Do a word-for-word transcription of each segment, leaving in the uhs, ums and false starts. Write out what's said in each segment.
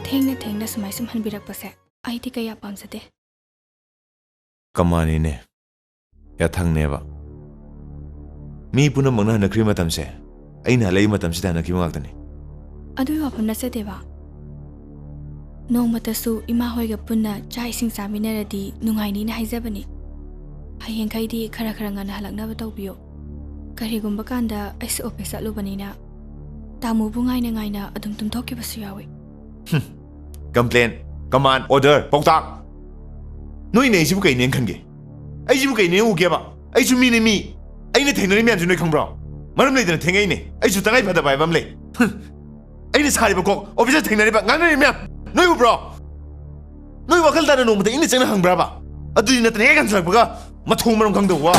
ꯊꯦꯡꯅ ꯊꯦꯡꯅ ꯁꯨꯃꯥꯏ ꯁꯨꯝ ꯍꯟꯕꯤꯔꯛꯄꯁꯦ ꯑꯩꯗꯤ ꯀꯌꯥ ꯄꯥꯝꯖꯗꯦ꯫ ꯀꯃꯥꯅꯤꯅꯦ, ꯌꯥꯊꯪꯅꯦꯕ꯫ ꯃꯤ ꯄꯨꯝꯅꯃꯛꯅ ꯍꯟꯅꯈ꯭ꯔꯤꯕ ꯃꯇꯝꯁꯦ ꯑꯩꯅ ꯍꯜꯂꯛꯏ ꯃꯇꯝꯁꯤꯗ ꯍꯟꯅꯈꯤꯕ ꯉꯥꯛꯇꯅꯤ꯫ ꯑꯗꯨꯒꯤ ꯋꯥꯐꯝ ꯅꯠꯆꯗꯦꯕ꯫ ꯅꯣꯡꯃꯇꯁꯨ ꯏꯃꯥ ꯍꯣꯏꯒ ꯄꯨꯟꯅ ꯆꯥꯛ ꯏꯁꯤꯡ ꯆꯥꯃꯤꯟꯅꯔꯗꯤ ꯅꯨꯡꯉꯥꯏꯅꯤꯅ ꯍꯥꯏꯖꯕꯅꯤ꯫ ꯍꯌꯦꯡꯈꯩꯗꯤ ꯈꯔ ꯈꯔ ꯉꯟꯅ ꯍꯜꯂꯛꯅꯕ ꯇꯧꯕꯤꯌꯨ꯫ ꯀꯔꯤꯒꯨꯝꯕ ꯀꯥꯟꯗ ꯑꯩꯁꯨ ꯑꯣꯐꯤꯁ ꯆꯠꯂꯨꯕꯅꯤꯅ ꯇꯥꯃꯣꯕꯨ ꯉꯥꯏꯅ ꯉꯥꯏꯅ ꯑꯗꯨꯝ ꯇꯨꯝꯊꯣꯛꯈꯤꯕꯁꯨ ꯌꯥꯎꯏ꯫ Complain, command, order, ꯄꯥꯎꯇꯥꯛ꯫ ꯅꯣꯏꯅ ꯑꯩꯁꯤꯕꯨ ꯀꯩꯅꯦꯅ ꯈꯟꯒꯦ? ꯑꯩꯁꯤꯕꯨ ꯀꯩꯅꯦꯅ ꯎꯒꯦꯕ? ꯑꯩꯁꯨ ꯃꯤꯅꯤ, ꯃꯤ꯫ ꯑꯩꯅ ꯊꯦꯡꯅꯔꯤ ꯃꯌꯥꯝꯁꯤ ꯅꯣꯏ ꯈꯪꯕ꯭ꯔꯣ? ꯃꯔꯝ ꯂꯩꯇꯅ ꯊꯦꯡꯉꯛꯏꯅꯦ꯫ ꯑꯩꯁꯨ ꯇꯉꯥꯏ ꯐꯗꯕ ꯍꯥꯏꯕ ꯑꯃ ꯂꯩ꯫ ꯑꯩꯅ ꯁꯥꯔꯤꯕ ꯀꯣꯛ, ꯑꯣꯐꯤꯁꯇ ꯊꯦꯡꯅꯔꯤꯕ, ꯉꯥꯡꯅꯔꯤꯕ ꯃꯌꯥꯝ ꯅꯣꯏ ꯎꯕ꯭ꯔꯣ? ꯅꯣꯏ ꯋꯥꯈꯜ ꯇꯥꯅ ꯅꯣꯡꯃꯇ ꯏꯪꯅ ꯆꯪꯅ ꯍꯪꯕ꯭ꯔꯕ? ꯑꯗꯨꯗꯤ ꯅꯠꯇꯅ ꯍꯦꯛ ꯍꯟꯖꯜꯂꯛꯄꯒ ꯃꯊꯣꯡ ꯃꯔꯝ ꯈꯪꯗꯕ ꯋꯥ꯫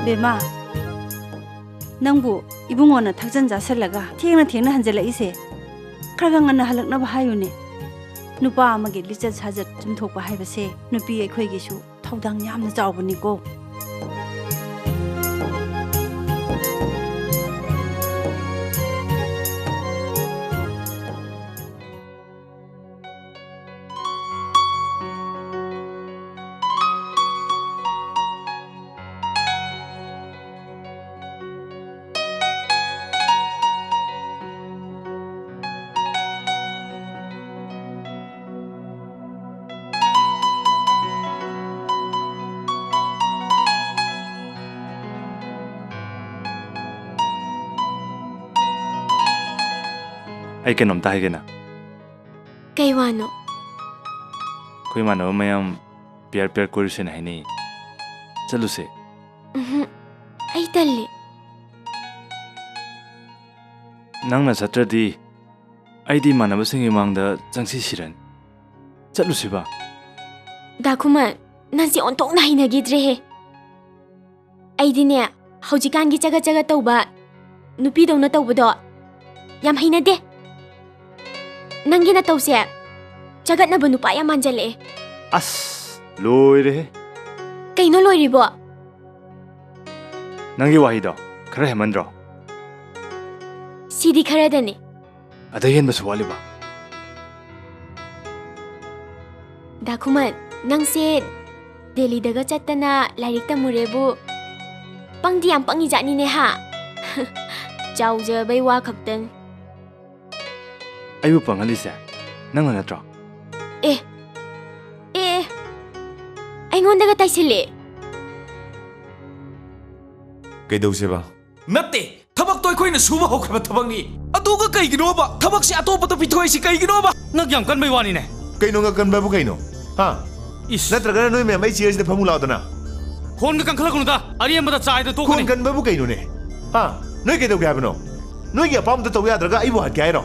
ꯕꯦꯝꯃ, ꯅꯪꯕꯨ ꯏꯕꯨꯡꯉꯣꯅ ꯊꯛꯆꯟ ꯆꯥꯁꯜꯂꯒ ꯊꯦꯡꯅ ꯊꯦꯡꯅ ꯍꯟꯖꯜꯂꯛꯏꯁꯦ ꯈꯔ ꯈꯔ ꯉꯟꯅ ꯍꯜꯂꯛꯅꯕ ꯍꯥꯏꯌꯨꯅꯦ꯫ ꯅꯨꯄꯥ ꯑꯃꯒꯤ ꯂꯤꯆꯠ ꯁꯥꯖꯠ ꯆꯨꯝꯊꯣꯛꯄ ꯍꯥꯏꯕꯁꯦ ꯅꯨꯄꯤ ꯑꯩꯈꯣꯏꯒꯤꯁꯨ ꯊꯧꯗꯥꯡ ꯌꯥꯝꯅ ꯆꯥꯎꯕꯅꯤꯀꯣ꯫ ꯑꯩ ꯀꯩꯅꯣꯝꯇ ꯍꯥꯏꯒꯦꯅ꯫ ꯀꯩ ꯋꯥꯅꯣ? ꯑꯩꯈꯣꯏ ꯏꯃꯥꯟꯅꯕ ꯃꯌꯥꯝ ꯄꯤꯌꯔ ꯄꯤꯌꯔ ꯀꯣꯏꯔꯨꯁꯦꯅ ꯍꯥꯏꯅꯩ꯫ ꯆꯠꯂꯨꯁꯦ꯫ ꯎꯝꯍꯨꯝ, ꯑꯩ ꯇꯜꯂꯤ꯫ ꯅꯪꯅ ꯆꯠꯇ꯭ꯔꯗꯤ ꯑꯩꯗꯤ ꯏꯃꯥꯟꯅꯕꯁꯤꯡꯒꯤ ꯃꯥꯡꯗ ꯆꯪꯁꯤ ꯁꯤꯔꯅꯤ꯫ ꯆꯠꯂꯨꯁꯤꯕ꯫ ꯗꯥ ꯈꯨꯃꯟ, ꯅꯪꯁꯦ ꯑꯣꯟꯊꯣꯛꯅ ꯍꯩꯅꯈꯤꯗ꯭ꯔꯦꯍꯦ꯫ ꯑꯩꯗꯤꯅꯦ, ꯍꯧꯖꯤꯛꯀꯥꯟꯒꯤ ꯆꯒꯠ ꯆꯒꯠ ꯇꯧꯕ ꯅꯨꯄꯤꯗꯧꯅ ꯇꯧꯕꯗꯣ ꯌꯥꯝ ꯍꯩꯅꯗꯦ꯫ ꯅꯪꯒꯤ ꯅꯇꯧꯁꯦ ꯆꯒꯠꯅꯕ ꯅꯨꯄꯥ ꯌꯥꯝ ꯃꯥꯟꯖꯜꯂꯛꯑꯦ꯫ ꯑꯁ, ꯂꯣꯏꯔꯦꯍꯦ꯫ ꯀꯩꯅꯣ ꯂꯣꯏꯔꯤꯕꯣ? ꯅꯪꯒꯤ ꯋꯥꯍꯩꯗꯣ ꯈꯔ ꯍꯦꯟꯃꯟꯗ꯭ꯔꯣ? ꯁꯤꯗꯤ ꯈꯔꯗꯅꯤ꯫ ꯑꯗꯩ ꯍꯦꯟꯕꯁꯨ ꯋꯥꯠꯂꯤꯕ? ꯗꯥ ꯈꯨꯃꯟ, ꯅꯪꯁꯦ ꯗꯦꯜꯂꯤꯗꯒ ꯆꯠꯇꯅ ꯂꯥꯏꯔꯤꯛ ꯇꯝꯃꯨꯔꯦꯕꯨ, ꯄꯪꯗꯤ ꯌꯥꯝ ꯄꯪꯉꯤ ꯖꯥꯠꯅꯤꯅꯦ ꯍꯥ? ꯆꯥꯎꯖꯕꯩ ꯋꯥ ꯈꯛꯇꯅꯤ꯫ ꯑꯩꯕꯨ ꯄꯪꯍꯜꯂꯤꯁꯦ ꯅꯪꯅ ꯅꯠꯇ꯭ꯔꯣ? ꯑꯦ, ꯑꯦ, ꯑꯦ, ꯑꯩꯉꯣꯟꯗꯒ ꯇꯥꯏꯁꯤꯜꯂꯦ꯫ ꯀꯩꯗꯧꯁꯦꯕ? ꯅꯠꯇꯦ, ꯊꯕꯛꯇꯣ ꯑꯩꯈꯣꯏꯅ ꯁꯨꯕ ꯍꯧꯈ꯭ꯔꯕ ꯊꯕꯛꯅꯤ꯫ ꯑꯗꯨꯒ ꯀꯩꯒꯤꯅꯣꯕ ꯊꯕꯛꯁꯦ ꯑꯇꯣꯞꯄꯗ ꯄꯤꯊꯣꯛꯏꯁꯤ ꯀꯩꯒꯤꯅꯣꯕ? ꯉꯛ ꯌꯥꯝ ꯀꯟꯕꯩ ꯋꯥꯅꯤꯅꯦ꯫ ꯀꯩꯅꯣ ꯉꯛ ꯀꯟꯕꯕꯨ ꯀꯩꯅꯣ? ꯍꯥ? ꯏꯁ꯫ ꯅꯠꯇ꯭ꯔꯒꯅ ꯅꯣꯏ ꯃꯌꯥꯝ ꯑꯩ ꯆꯤꯌꯔꯁꯤꯗ ꯐꯝꯃꯨ ꯂꯥꯎꯗꯅ꯫ ꯈꯣꯟꯒ ꯀꯟꯈꯠꯂꯛꯀꯅꯨꯗ, ꯑꯔꯦꯝꯕꯗ ꯆꯥꯏꯗ ꯇꯣꯛꯀꯅꯤ꯫ ꯈꯣꯟ ꯀꯟꯕꯕꯨ ꯀꯩꯅꯣꯅꯦ? ꯍꯥ? ꯅꯣꯏ ꯀꯩꯗꯧꯒꯦ ꯍꯥꯏꯕꯅꯣ? ꯅꯣꯏꯒꯤ ꯑꯄꯥꯝꯕꯗꯣ ꯇꯧ ꯌꯥꯗ꯭ꯔꯒ ꯑꯩꯕꯨ ꯍꯥꯠꯀꯦ ꯍꯥꯏꯔꯣ?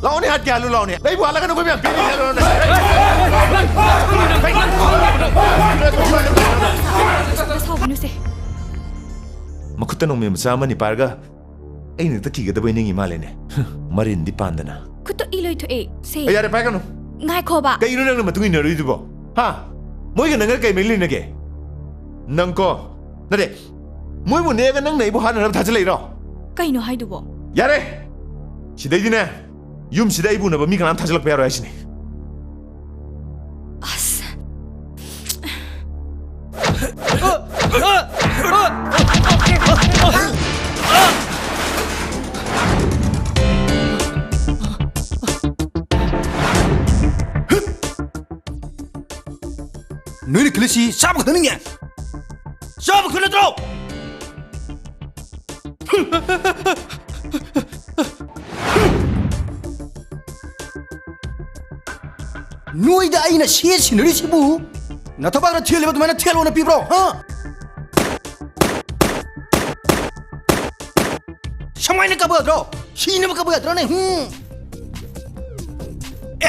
ꯂꯥꯛꯑꯣꯅꯦ, ꯍꯥꯠꯀꯦ ꯍꯥꯠꯂꯨ ꯂꯥꯛꯑꯣꯅꯦ꯫ ꯑꯩꯕꯨ ꯍꯥꯠꯂꯒ ꯅꯈꯣꯏ ꯃꯌꯥꯝ ꯄꯦꯟꯅꯤ ꯍꯥꯏꯔꯣꯅꯦ? ꯁꯥꯎꯒꯅꯨꯁꯦ꯫ ꯃꯈꯨꯠꯇ ꯅꯣꯡꯃꯩ ꯃꯆꯥ ꯑꯃꯅꯤ ꯄꯥꯏꯔꯒ ꯑꯩꯅ ꯇꯛꯈꯤꯒꯗꯕꯩ ꯅꯤꯡꯉꯤ ꯃꯥꯜꯂꯦꯅꯦ꯫ ꯃꯔꯤꯟꯗꯤ ꯄꯥꯟꯗꯅ꯫ ꯈꯨꯠꯇꯣ ꯏ ꯂꯣꯏ ꯊꯣꯛꯑꯦ, ꯁꯦ꯫ ꯑꯦ, ꯌꯥꯔꯦ, ꯄꯥꯏꯒꯅꯨ꯫ ꯉꯥꯏꯈꯣꯕ꯫ ꯀꯩꯅꯣ ꯅꯪꯅ ꯃꯇꯨꯡ ꯏꯟꯅꯔꯨꯏꯗꯨꯕꯣ? ꯍꯥ? ꯃꯣꯏꯒ ꯅꯪꯒ ꯀꯩ ꯃꯔꯤ ꯂꯩꯅꯒꯦ? ꯅꯪꯀꯣ, ꯅꯠꯇꯦ, ꯃꯣꯏꯕꯨ ꯅꯦꯛꯑꯒ ꯅꯪꯅ ꯑꯩꯕꯨ ꯍꯥꯠꯅꯅꯕ ꯊꯥꯖꯤꯜꯂꯛꯏꯔꯣ? ꯀꯩꯅꯣ ꯍꯥꯏꯗꯨꯕꯣ? ꯌꯥꯔꯦ! ꯁꯤꯗꯩꯗꯤꯅꯦ, ꯌꯨꯝꯁꯤꯗ ꯑꯩꯕꯨ ꯎꯅꯕ ꯃꯤ ꯀꯅꯥꯝ ꯊꯥꯖꯤꯜꯂꯛꯄ ꯌꯥꯔꯣꯏ ꯍꯥꯏꯁꯤꯅꯤ꯫ ꯑꯁ꯫ ꯅꯣꯏꯅ ꯈꯜꯂꯤꯁꯤ ꯆꯥꯕ ꯈꯛꯇꯅꯤꯅꯦ? ꯆꯥꯕ ꯈꯛ ꯅꯠꯇ꯭ꯔꯣ? ꯅꯣꯏꯗ ꯑꯩꯅ ꯁꯦ ꯁꯤꯟꯅꯔꯤꯁꯤꯕꯨ ꯅꯊꯕꯥꯛꯅ ꯊꯦꯜꯂꯤꯕ ꯑꯗꯨꯃꯥꯏꯅ ꯊꯦꯜꯂꯣꯅ ꯄꯤꯕ꯭ꯔꯣ? ꯍꯥ? ꯁꯨꯃꯥꯏꯅ ꯀꯞꯄ ꯌꯥꯗ꯭ꯔꯣ? ꯁꯤꯅꯕ ꯀꯞꯄ ꯌꯥꯗ꯭ꯔꯣꯅꯦ? ꯍꯨꯝ꯫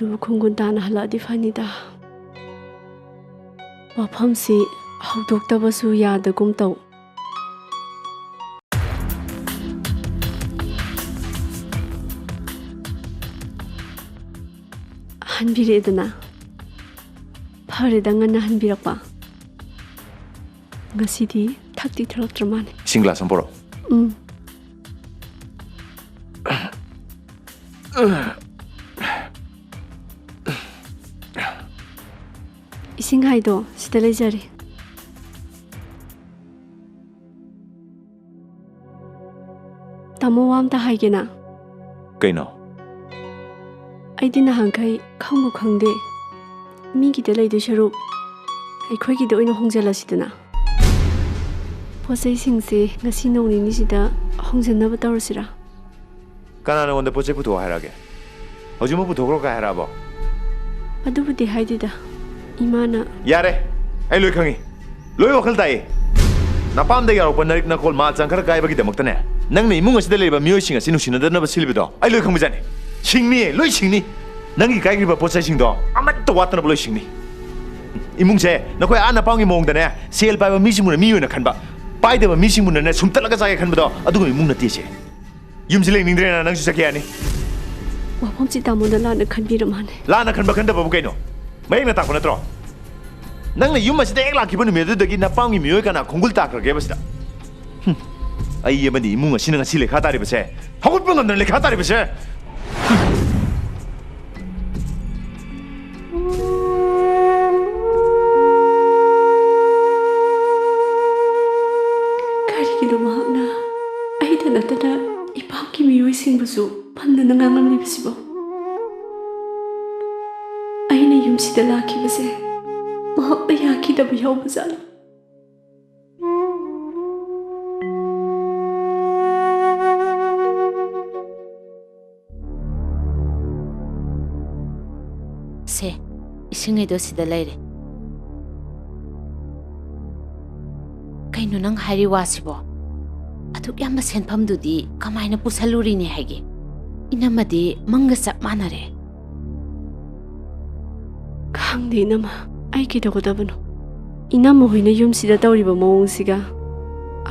ꯑꯗꯨꯕꯨ ꯈꯣꯡꯒꯨꯟ ꯇꯥꯅ ꯍꯜꯂꯛꯑꯗꯤ ꯐꯅꯤꯗ꯫ ꯋꯥꯐꯝꯁꯤ ꯍꯧꯗꯣꯛꯇꯕꯁꯨ ꯌꯥꯗꯒꯨꯝ ꯇꯧ꯫ ꯍꯟꯕꯤꯔꯛꯑꯦꯗꯅ? ꯐꯔꯦꯗ, ꯉꯟꯅ ꯍꯟꯕꯤꯔꯛꯄ꯫ ꯉꯁꯤꯗꯤ ꯊꯛꯇꯤ ꯊꯛꯂꯛꯇ꯭ꯔ ꯃꯥꯜꯂꯦ꯫ ꯏꯁꯤꯡ ꯒ꯭ꯂꯥꯁ ꯑꯃ ꯄꯨꯔꯛꯑꯣ꯫ ꯎꯝ꯫ ꯏꯁꯤꯡ ꯍꯥꯏꯗꯣ ꯁꯤꯗ ꯂꯩꯖꯔꯦ꯫ ꯇꯥꯃꯣ, ꯋꯥ ꯑꯝꯇ ꯍꯥꯏꯒꯦꯅ꯫ ꯀꯩꯅꯣ? ꯑꯩꯗꯤ ꯅꯍꯥꯟꯈꯩ ꯈꯪꯕꯨ ꯈꯪꯗꯦ꯫ ꯃꯤꯒꯤꯗ ꯂꯩꯗꯣꯏ ꯁꯔꯨꯛ ꯑꯩꯈꯣꯏꯒꯤꯗ ꯑꯣꯏꯅ ꯍꯣꯡꯖꯜꯂꯁꯤꯗꯅ꯫ ꯄꯣꯠ ꯆꯩꯁꯤꯡꯁꯦ ꯉꯁꯤ ꯅꯣꯡ ꯅꯤꯅꯤꯁꯤꯗ ꯍꯣꯡꯖꯟꯅꯕ ꯇꯧꯔꯁꯤꯔꯥ? ꯀꯅꯥ ꯅꯉꯣꯟꯗ ꯄꯣꯠ ꯆꯩ ꯄꯨꯊꯣꯛꯑꯣ ꯍꯥꯏꯔꯛꯑꯒꯦ? ꯍꯧꯖꯤꯛꯃꯛ ꯄꯨꯊꯣꯛꯈ꯭ꯔꯣ ꯀꯥꯏ ꯍꯥꯏꯔꯛꯑꯕꯣ? ꯑꯗꯨꯕꯨꯗꯤ ꯍꯥꯏꯗꯦꯗ, ꯏꯃꯥꯅ꯫ ꯌꯥꯔꯦ, ꯑꯩ ꯂꯣꯏ ꯈꯪꯉꯤ, ꯂꯣꯏ ꯋꯥꯈꯜ ꯇꯥꯏꯌꯦ꯫ ꯅꯄꯥꯝꯗ ꯌꯥꯎꯔꯛꯄ ꯅꯔꯤꯛ ꯅꯈꯣꯜ ꯃꯥꯜ ꯆꯪꯈꯔ ꯀꯥꯏꯕꯒꯤꯗꯃꯛꯇꯅꯦ, ꯅꯪꯅ ꯏꯃꯨꯡ ꯑꯁꯤꯗ ꯂꯩꯔꯤꯕ ꯃꯤꯑꯣꯏꯁꯤꯡ ꯑꯁꯤ ꯅꯨꯡꯁꯤꯅꯗꯅꯕ ꯁꯤꯜꯂꯤꯕꯗꯣ ꯑꯩ ꯂꯣꯏ ꯈꯪꯕꯖꯥꯠꯅꯤ꯫ ꯁꯤꯡꯅꯤꯌꯦ, ꯂꯣꯏ ꯁꯤꯡꯅꯤ꯫ ꯅꯪꯒꯤ ꯀꯥꯏꯈ꯭ꯔꯤꯕ ꯄꯣꯠ ꯆꯩꯁꯤꯡꯗꯣ ꯑꯃꯠꯇ ꯋꯥꯠꯇꯅꯕ ꯂꯣꯏ ꯁꯤꯡꯅꯤ꯫ ꯏꯃꯨꯡꯁꯦ ꯅꯈꯣꯏ ꯑꯥ ꯅꯄꯥꯝꯒꯤ ꯃꯑꯣꯡꯗꯅꯦ, ꯁꯦꯜ ꯄꯥꯏꯕ ꯃꯤꯁꯤꯡꯕꯨꯅ ꯃꯤ ꯑꯣꯏꯅ ꯈꯟꯕ, ꯄꯥꯏꯗꯕ ꯃꯤꯁꯤꯡꯕꯨꯅꯅꯦ ꯁꯨꯝꯇꯠꯂꯒ ꯆꯥꯒꯦ ꯈꯟꯕꯗꯣ ꯑꯗꯨꯒꯨꯝꯕ ꯏꯃꯨꯡ ꯅꯠꯇꯦ ꯁꯦ꯫ ꯌꯨꯝꯁꯤ ꯂꯩꯅꯤꯡꯗ꯭ꯔꯦꯅ ꯅꯪꯁꯨ ꯆꯠꯈꯤ ꯌꯥꯅꯤ꯫ ꯋꯥꯐꯝꯁꯤ ꯇꯥꯃꯣꯅ ꯂꯥꯟꯅ ꯈꯟꯕꯤꯔ ꯃꯥꯜꯂꯦ꯫ ꯂꯥꯟꯅ ꯈꯟꯕ ꯈꯟꯗꯕꯕꯨ ꯀꯩꯅꯣ? ꯃꯌꯦꯛꯅ ꯇꯥꯛꯄ ꯅꯠꯇ꯭ꯔꯣ? ꯅꯪꯅ ꯌꯨꯝ ꯑꯁꯤꯗ ꯍꯦꯛ ꯂꯥꯛꯈꯤꯕ ꯅꯨꯃꯤꯠ ꯑꯗꯨꯗꯒꯤ ꯅꯄꯥꯝꯒꯤ ꯃꯤꯑꯣꯏ ꯀꯅꯥ ꯈꯣꯡꯒꯨꯜ ꯇꯥꯈ꯭ꯔꯒꯦꯕ ꯁꯤꯗ? ꯍꯨꯝ, ꯑꯩ ꯑꯃꯗꯤ ꯏꯃꯨꯡ ꯑꯁꯤꯅ ꯉꯁꯤ ꯂꯩꯈꯥ ꯇꯥꯔꯤꯕꯁꯦ, ꯍꯧꯒꯠꯄ ꯉꯝꯗꯅ ꯂꯩꯈꯥ ꯇꯥꯔꯤꯕꯁꯦ꯫ ꯀꯔꯤꯒꯤꯅꯣ ꯃꯍꯥꯛꯅ ꯑꯩꯗ ꯅꯠꯇꯅ ꯏꯄꯥꯝꯒꯤ ꯃꯤꯑꯣꯏꯁꯤꯡꯕꯨꯁꯨ ꯄꯟꯗꯅ ꯉꯥꯡꯂꯝꯂꯤꯕꯁꯤꯕꯣ? ꯑꯩꯅ ꯌꯨꯝꯁꯤꯗ ꯂꯥꯛꯈꯤꯕꯁꯦ ꯃꯍꯥꯛꯅ ꯌꯥꯈꯤꯗꯕ ꯌꯥꯎꯕꯖꯥꯠꯂꯣ? ꯁꯦ, ꯏꯁꯤꯡ ꯑꯗꯣ ꯁꯤꯗ ꯂꯩꯔꯦ꯫ ꯀꯩꯅꯣ ꯅꯪ ꯍꯥꯏꯔꯤ ꯋꯥꯁꯤꯕꯣ? ꯑꯗꯨꯛ ꯌꯥꯝꯕ ꯁꯦꯟꯐꯝꯗꯨꯗꯤ ꯀꯃꯥꯏꯅ ꯄꯨꯁꯜꯂꯨꯔꯤꯅꯦ ꯍꯥꯏꯒꯦ? ꯏꯅꯝꯃꯗꯤ ꯃꯪꯒ ꯆꯞ ꯃꯥꯟꯅꯔꯦ꯫ ꯈꯪꯗꯦ ꯏꯅꯝꯃ, ꯑꯩ ꯀꯩꯗꯧꯒꯗꯕꯅꯣ? ꯏꯅꯝꯃ ꯍꯣꯏꯅ ꯌꯨꯝꯁꯤꯗ ꯇꯧꯔꯤꯕ ꯃꯑꯣꯡꯁꯤꯒ